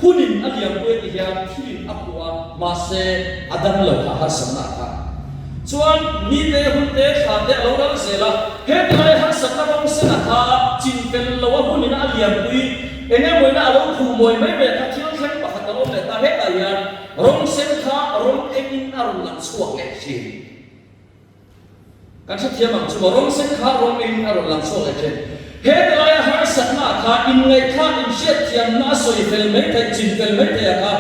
hunin a liampui ti hian thilin a khuh a, mahse a dam lo kha harsatna kha chuan nite hun te thla te a lo ral zel a, heti lai harsatna rawng sena kha chinfel lo a hunin a liampui eng emawina a lo khuh mawi mai mai kha thil thleng pakhat a lo awm leh ta, hetah hian rawng sen kha rawng engin a rawn lang chhuak leh thin. Kan hrethiam ang chu maw? Rawng sen kha rawng eiin a rawn lang chhuak leh thin. He tilaia harsatna kha inngaihthlak, inhriatthiamna a sawi fel mai theih, chin fel mai theih a kha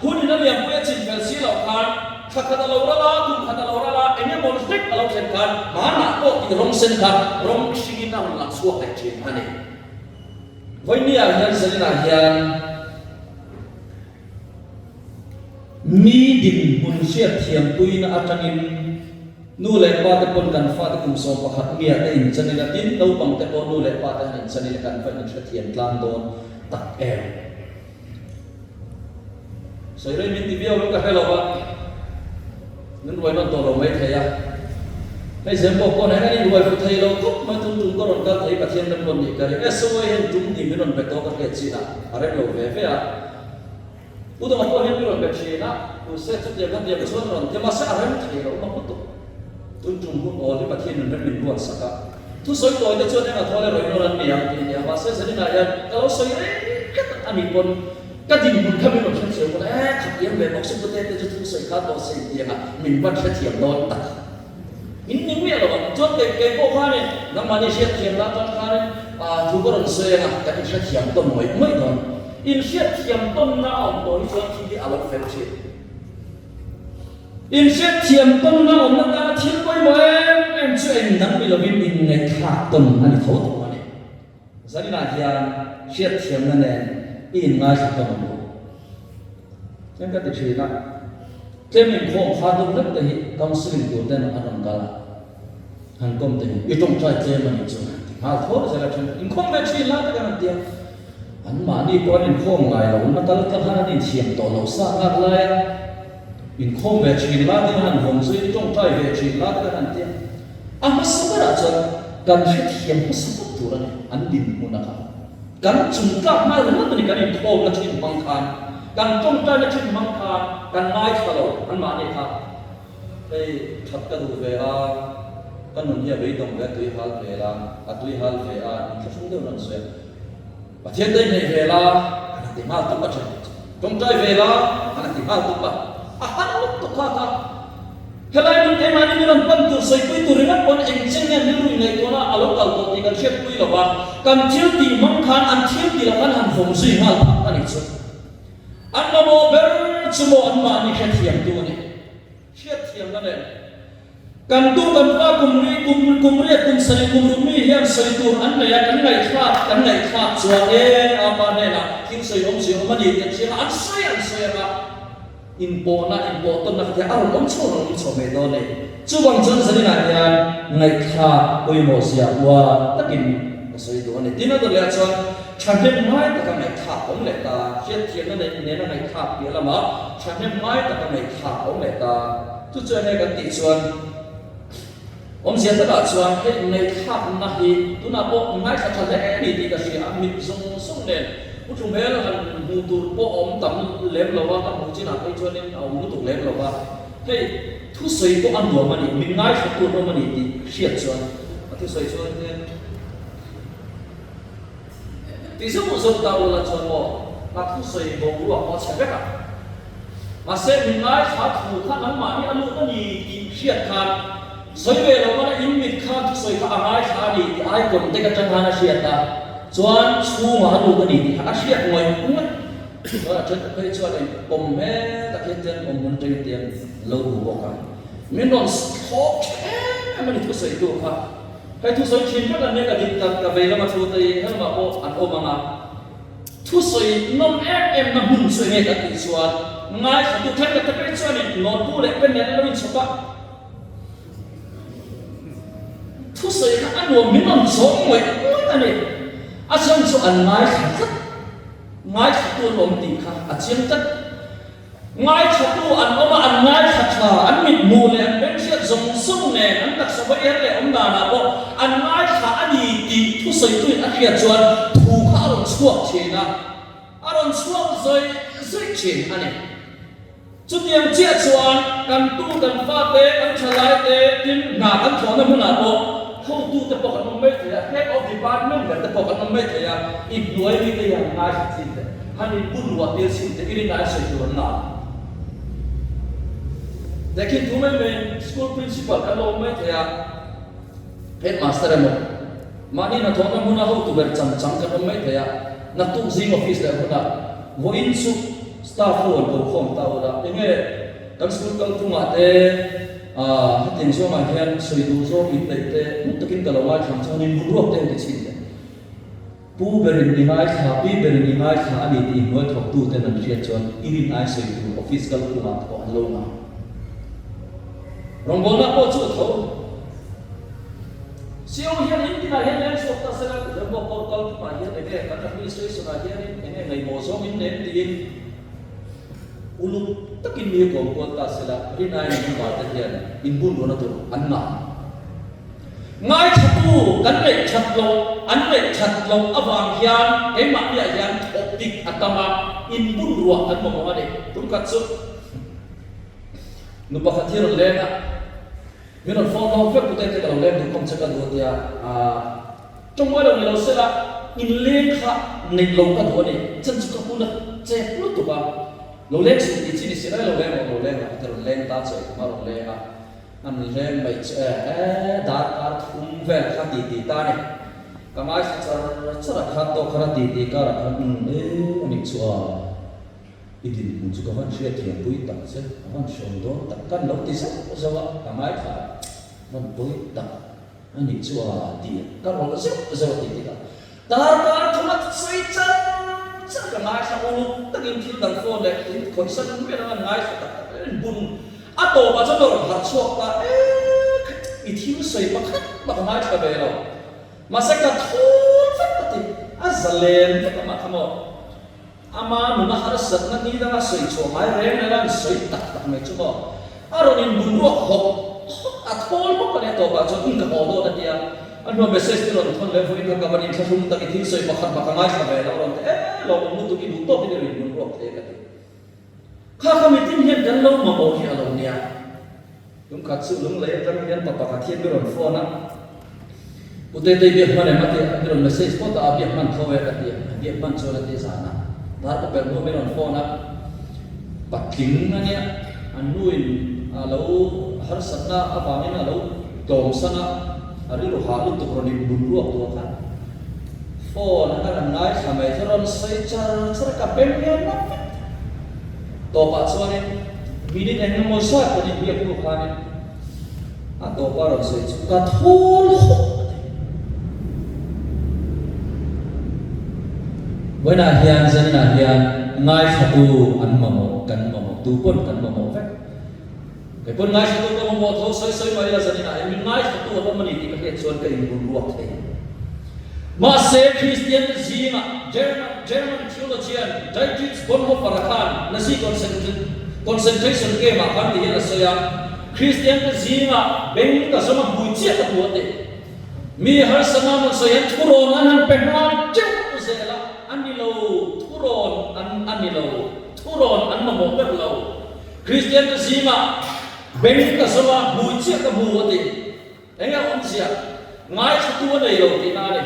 hunin a lianpui a chin fel si loh khan thla khat a lo ral a, kum khat a lo ral a, eng emaw hlek a lo thlen khan hmanah pawh tih rawng sen kha rawng hringin a rawn lang chhuak leh thin a ni. Vawinia hian zaninah hian. Mi dinhmun hriatthiampuina atangin nu leh pa te pawn kan fate kum 11 mia te inchan ila, tin naupang te pawh nu leh pa te han inchan ila kan va inhrethiam tlang dawn tak em? Sawi rei min ti viau in ka hre lo va, min ruai nawn tawh lo mai thei a. Hei zel pawh pawn hian an inruai fu thei lo khawp mai, tun tum ka rawn kal thei Pathian ram rawn nih ka ring. SOA hian tum ni min rawn be tawh ka hriat chin a, a rem lo ve ve a. U dawng pawh hian mi rawn be thin a, mahse chutiang kha tiang chuan rawn ti mahse a rem thei lo mak lutuk. Tun tum hun awl hi Pathian in rem min ruat sak a, thusawi tawi te chuan eng a thawl erawh in rawn an ni ang tih a ni a, mahse zaninah hian ka lo sawi reng khat a nih pawn ka dinhmun kha min rawn hrethiam pawn e khat iang ve bawk si pute te chu thusawi kha tawh se intiang a min van hrethiam dawn tak. In ning miah lo ang. Chuan kei kei pawh khanin nangmahni hriatthiam lah chuan khanin ah thu ka rawn sawi ang a, kan inhrethiam tawn mawih mawih dawn. Inhriatthiam tawnna a awm tawh hi chuan thil hi a lo fel thin. Inhriatthiam tawnna awmna tana thil pawimawh em em chu eng dang ni lovin inngaihthlak tawn a ni tho tawh a ni. Zaninah hian hriatthiamna nen i inngaithla tawn ang u. Tlem ka ti thin a, tlem inkhawm kha deuh hlek te hi counselling tur ten an rawn kal a, han kawm te hi i tawngtai tlem a nih chu han ti nghal tho zel a then. Inkhawm ve thin lai tak an rawn ti a, anmahni pawh an inkhawm ngai lo, na kal tlang khan an inthiam tawh lo sa nghak lai a, inkhawm ve thin lai te han vawm chu i tawngtai ve thin lai te han ti a. A hmasa berah chuan kan hrethiam hmasa phawt tur a ni, an dinhmun a kha. Kan chung tlak nghal ringawt a ni, kan inkhawmna thin hmang khan, kan tawngtaina thin hmang khan kan ngaithla lo anmahni kha. Hei that ka duh ve a, ka nun hi a beidawng ve a, tui hal ve la, a tui hal ve a, inthlahrung deuhin a rawn sawi a. Pathian te inneih ve la, an han ti nghal tup a then. Tawngtai ve la, an han ti nghal tup a. A han lutuk kha kha. Helai hmun keimahni min rawn pan tur sawipui tur ringawt pawn eng chen nge rilru ingaihtuahna a lo kal tawh tih kan hriatpui lo va, kan thil tih hmang khan an thil tih loh khan han vawm zui nghal phah a nih chu. An mamawh ber chu maw anmahni hrethiamtu a ni. Hriatthiamna nen kan tu kan pa kum ri kum kum riat kum sarih kum ruk mi hian sawi tur an nei a, kan ngaihthlak kan ngaihthlak chuan e a pa hnenah thil sawi awm zia awm a ni tih an hria a, an sawi an sawi ang a, inpawhna inpawh tawnna kha tiah a rawn awm chho a rawn awm chho mai dawn a ni. Chuvang chuan zaninah hian ngaihthlak pawimawh zia uar takin ka sawi duh a ni. Tin a dawt lehah chuan Thahnem ngai taka ngaihthlak awm leh ta, hriatthiamna neih nena ngaihthlak piah lamah thahnem ngai taka ngaihthlak awm leh ta. Chu chu enge kan tih chuan awmzia takah chuan hei ngaihthlakna hi tunah pawh ngaithla tha hle ni tih ka hria a, mit zawng zawng nen u thu hmel han hmuh tur pawh a awm tam lem lo a, ka hmuh chinah phei chuanin a awm lutuk lem lo va, hei thusawi pawh a nuam a ni, min ngaithla tur awm a ni tih hriat chuan a thusawi chuan Ti zauh zauh ta ula chuan maw a thusawi boruak pawh a chhe vek a. Mahse min ngaithla thu kha nangmah hi a lut a ni tih hriat khan sawi ve lo mana in mit khan thusawi kha a ngaithla a ni tih icon te ka tang khan a hriat a, chuan chhungah a lut a ni tih kha a hriat ngawih ngawih. Chuan a then phei chuan in awm hmel tak hian ten awm hmun teng te an lo bu bawk a. Min rawn thlawp tha em em a ni thusawi tu kha. Hei thusawi thin vek an nia ka dik tak ka vei lama thu te hi helmah pawh an awm ang a, thusawi nawm em em na hmun chu enge kan tih chuan ngaithla thenkhat te phei chuanin nawrpu leh pen nen an lo inchhawp a, thusawi kha a nuam min rawn chawm ngawih ngawih a ni, a chhan chu an ngaithla tlat, ngaithlatu an awm tih kha a chiang tlat. Ngaithlatu an awm a, an ngaithla tha, an mithmuh leh an benhriat zawng zawng nen, an taksa vawiher leh awm danah pawh an ngaithla a ni tih thusawitu in a hriat chuan thu kha a rawn chhuak thin a, a rawn chhuak zawih zawih thin a ni. Chutiang chiah chuan kan tu, kan fate, kan thalaite, tin hna kan thawhna hmunah pawh hotute pawh kan awm mai thei a, head of department ber te pawh kan awm mai thei a, i hnuai mite hi han ngaithla chin teh. Han in bun ruah tir chhin te i rin ai sawi tur an la. Tehkhin thu mai mai school principal kan lo awm mai thei a, headmaster emaw mahni hnathawhna hmuna hotu ber chang chang kan awm mai thei a, naktuk zing office leh hunah vawiin chu staff ho an ko khawm ta ula enge kan school kalphungah te hetiang zawngah hian sawi duh zawng in neih te hmun takin ka lo ngaithlang chuan in bun ruak te an ti chhin teh. Pu berin i ngaithla, pi berin i ngaithla a ni tih hnuai thawktu ten an hriat chuan i rin ai sawi tur office kal khumah thawh an lo ngai. Rawngbawlna pawh chu a tho. CO hian in tinah hian leng chhuak ta sela, Rembo pawh kal khumah hian enge kan administration ah hianin enge ngaihmawh zawng in nem tiin uluk takin mi a kawm kual ta sela, rin aiin an upa te hian inbunruahna tur an ngah. Ngaithlatu kan neih that loh, an neih that loh avang hian keimahniah hian thawk dik a tam a, inbun ruah kan mamawh a ni. Tum khat chu nu pakhat hi a rawn leng a, min rawn phone hlawm vek pute te ka lo leng duh khawm che ka duh a tia, tawngmai lo ni lo sela inleng kha neih lo ka duh a ni, chan chu ka hun a chep lutuk a, lo leng suh tih chi ni si lai lo leng rawh, lo leng rawh ka ti rawn leng ta che, a rawn leng a. An leng mai chu e, e darkar thum vel kha ti ti ta ni. Ka ngaithla char char a khan tawk khan a ti ti kar ah khan umm e a nih chu a. I dinhmun chu ka van hriatthiam pui tak che, ka van hrawm dawn tak kan lo ti zauh zauh a, ka ngaithla a, van pawi tak a nih chu a ti a, ka rawlh zeuh zeuh a ti tikah darkar thuma sawi char char ka ngaithla uluk takin thil dang phone leh thil khawih san vel ang an ngaithla tak tak in bun a tawpah chuan ka rawn harh chhuak ta ek i thil sawi pakhat mah ka ngaithla ve lo mahse ka thur vek a ti a zalen vek amah kha maw. Ama nuna harsatna ni danga sawi chhuah ngai reng reng a, an sawi tak tak mai chu maw? A rawn inbun ruak hawk hawk a, thawl hawk a nia tawpah chuan in ka haw dawn a tia, a hnuah message te rawn thawn leh vawiin kha ka van inthlahrung tak i thil sawi pakhat bak a ngaithla ve lo a rawn ti e, lawmawm lutuk i duh tawkin i rawn inbun ruak thei a ka ti. Kha kha mitin hian kan lo mamawh hi a lo nia. Lungkhat chu lunglei atang hian pa pakhat hian mi rawn phone a, U Tetei biak hman em a ti a, mi rawn message phawt a, a biak hman tho e ka ti a, a biak hman chuan a ti zan a, dar ka pelh hnu mi rawn phone a, patling a nia, an nuin a lo harsatna avangin a lo tlawmsan a, a rilru hah lutuk rawn inbun ruak tur a khan phone a ka rawn ngaithla mai chu rawn sawi char char a, ka beng hian na vek. Tawpah chuanin minute eng emaw zat kan inbiak hnu khanin a tawpa rawn sawi chu ka thawl hawk a ti. Vawiinah hian zaninah hian ngaithlatu an mamawh, kan mamawh, tu pawn kan mamawh vek. Kei pawn ngaithlatu ka mamawh tho sawi sawi mai ila zaninah hian min ngaithlatu an awm a ni tih ka hriat chuan ka inbun ruak thei. Mahse, Kristiante zingah German German theologian Dietrich Bonhoeffer-a khan Nazi concentration camp-ah khan ti hian a sawi a, Kristiante zingah beng ka zawm a hmui chiah ka hmu a ti. Mi harsa nan an sawi hian thurawn an han pe nghal teuh zel a, a ni lo, thurawn an a ni lo, thurawn an mamawh ber lo. Kristiante zingah beng ka zawm a hmui chiah ka hmu a ti. Eng a awmzia? Ngaithlatu a nei lo tihna a ni.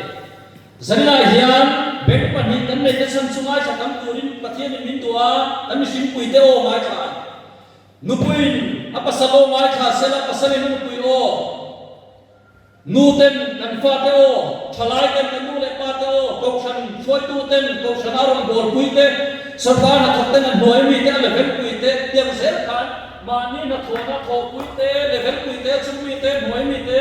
Zaninah hian beng pahnih kan neihna chhan chu ngaithla tam turin Pathianin min duh a, kan mihringpuite aw ngaithla a ni. Nupuiin a pasal aw ngaithla sela, pasalin a nupui aw, nuten kan fate aw, thalaiten kan nu leh pate aw, kohhran hruaituten kohhran a rawn bawlpuite, sorkar hnathawkten an hnuai mite a levelpuite tiang zel khan Mahni hnathawhna thawhpui te, level pui te, chungmi te, hnuai mi te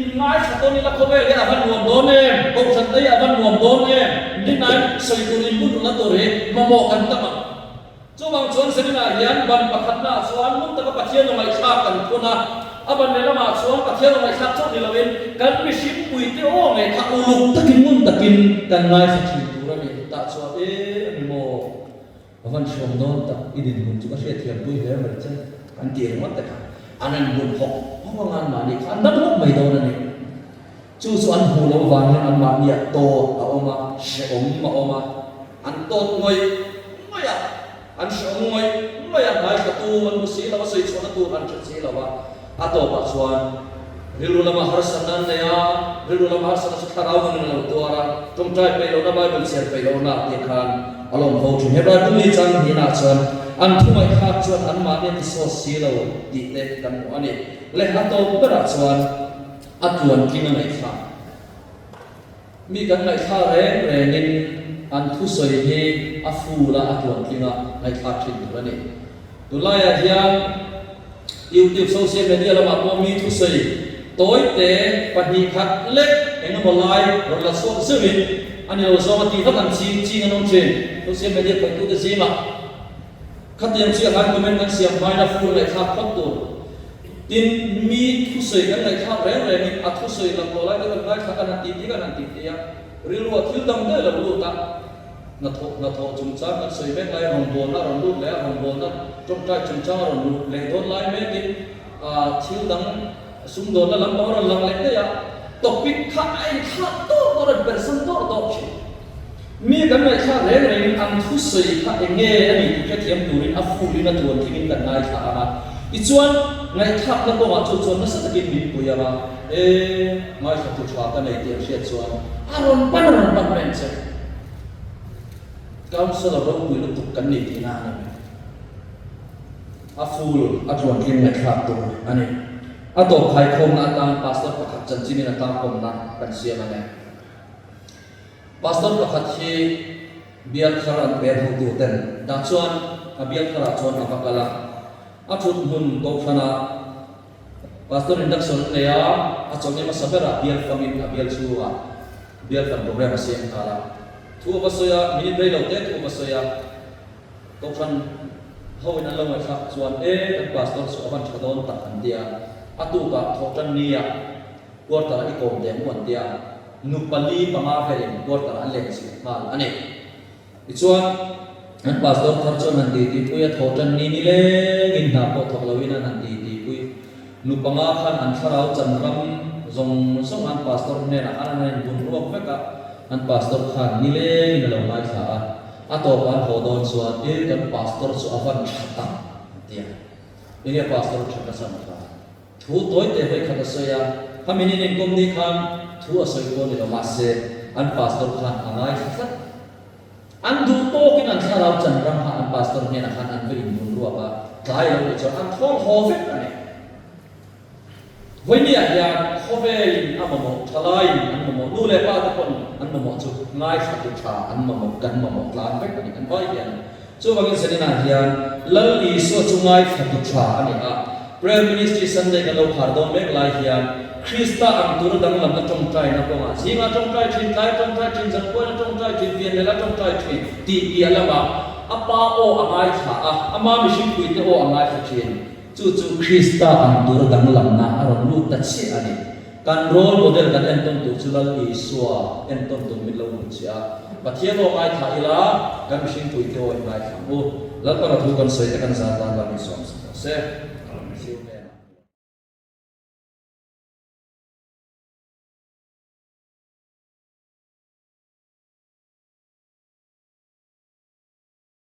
in ngaithla tawn ila khawvel hi a va nuam dawn em, kohhran te hi a va nuam dawn em, ninain sawi tur in bun runa tur hi mamawh kan tam ang. Chuvang chuan Zeninah hian ban pakhatnaah chuan ngun taka Pathian aw ngaihthlak kan phun a, a ban lehlamah chuan Pathian aw ngaihthlak chauh ni loin kan mihring pui te aw ngei kha uluk takin ngun takin kan ngaithla thin tur a ni. Tah chuan e a ni maw? A van hrawm dawn tak, i dinhmun chu ka hriatthiam pui hle mai che, an ti ringawt te kha an an bun hawk hawk anga an mahni kha an dam hawk mai dawn a ni. Chu chu an hmuh loh vang hian an mahniah tawt a awm a, hrehawm a awm a, an tawt ngawih ngawih a, an hrehawm ngawih ngawih a, hmaithlatu an hmu si lo a, sawi chhuahna tur an hre si lo a, A tawpah chuan rilru lama harsatna an nei a, rilru lama harsatna chu thlarau nungin a lo tuar a, tawngtai peih lohna, Bible chhiar peih lohna tih khan a lawm fo thin. Hebrai Bungli chang hnihnaah chuan an thungaihthlak chuan anmahni a tisawt si lo tih te kan hmu a ni. Le a tawp berah chuan a tluantling a ngaihthlak. Mi kan ngaihthlak reng rengin an thusawi hi a full a, a tluantling a ngaihthlak thin tur a ni. Tunlaiah hian YouTube social media lamah pawh mi thusawi tawi te pahnih khat lek eng emaw lai rawn la chhuak zeuhin a ni lo zawng a tih vak ang ching ching an awm thin. Social media khawitute zingah khatiang chiah khan comment kan siam hmain a full ngaihthlak phawt tur. Tin, mi thusawi kan ngaihthlak reng rengin a thusawi laklawh lai te kan ngaithla kan han titi kan han titi a, rilruah thil dang daih lo lut a, hnathawh hnathawh chungchang kan sawi mek lai rawngbawlna a rawn lut leh a, rawngbawlna tawngtai chungchang a rawn lut leh dawn lai mekin thil dang sumdawnna lampang a rawn lang leh daih a, topic kha a inthlak dawr dawr a, inpersan dawr dawr thin. Mi kan ngaihthlak reng rengin an thusawi kha eng nge a ni tih hrethiam turin a fulin a tluantlingin kan ngaithla ang a. Tichuan, ngaihthlakna kawngah chu chuan nasa takin min pui ang a, E, ngaithlatu tha ka nei tih an hriat chuan a rawn pan a rawn pan reng che. Councillor ropui lutuk kan ni tihna a ni mai. A ful a tluantling ngaihthlak tur a ni. A tawp khaikhawmna atan Pastor pakhat chanchinin a tlangkawmna kan siam ang e. Pastor pakhat hi bial thar an pek hotu ten dah chuan. a bial tharah chuan a va kal a. A thut hmun kohhranah Pastor induction an nei a, a chawlhni hmasa berah bial fangin a bial chhungah bial fan program a siam nghal a. Thu a va sawi a, minute rei lo te thu a va sawi a. Kohhran hoin an lo ngaihthlak chuan, E, kan pastor chu a van tha dawn tak an ti a. A tukah thawhtan nia quarter i kawm ve mu an ti a. Nu pali panga velin quarter an leng chhuk nghal a ni. Tichuan, an pastor thar chuan han titipui a, thawhtan ni nilengin hna pawh thawk loin an han titipui. Nu panga khan an thlarau chan ram zawng zawng an pastor hnenah khan an han inbun ruak vek a, an pastor khan nilengin a lo ngaithla a. A tawpah an haw dawn chuan, E, kan pastor chu a van tha tak, an ti a. Enge pastor tha ka chan kha? Thu tawi teh vawi khat a sawi a, khami nin inkawm ni khan thu a sawi pawh ni lo mahse an pastor khan a ngaithla tlat. An duh tawkin an thlarau chan ram kha an pastor hnenah khan an va inbun ruak a, tlai lo nih chuan an thawl haw vek a ni. Vawinia hian khawvelin a mamawh, thalaiin an mamawh, nu leh pa te pawn an mamawh chu ngaithla tu tha an mamawh, kan mamawh tlan vek a ni kan vai hian. Chuvangin Zaninah hian Lal Isua chu ngaithla tu tha a ni a, Prayer Ministry Sunday kan lo khar dawn mek lai hian Krista ang tura danglamna tawngtaina kawngah zingah tawngtai thin, tlai tawngtai thin, zanpuaina tawngtai thin, fianlela tawngtai thin tih piah lamah a Pa aw a ngaithla a, ama mihringpuite aw a ngaithla thin. Chu chu Krista ang tur danglamna a rawn lut ta chiah a ni. Kan role model kan entawn tur chu Lal Isua entawn tur min lo hmuh chiah a. Pathian aw ngaithla ila, kan mihringpuite aw i ngaithla ang u. Lalpa ra thu kan sawi te kan zan tan lam in sawm sak rawh se. Siu hmel.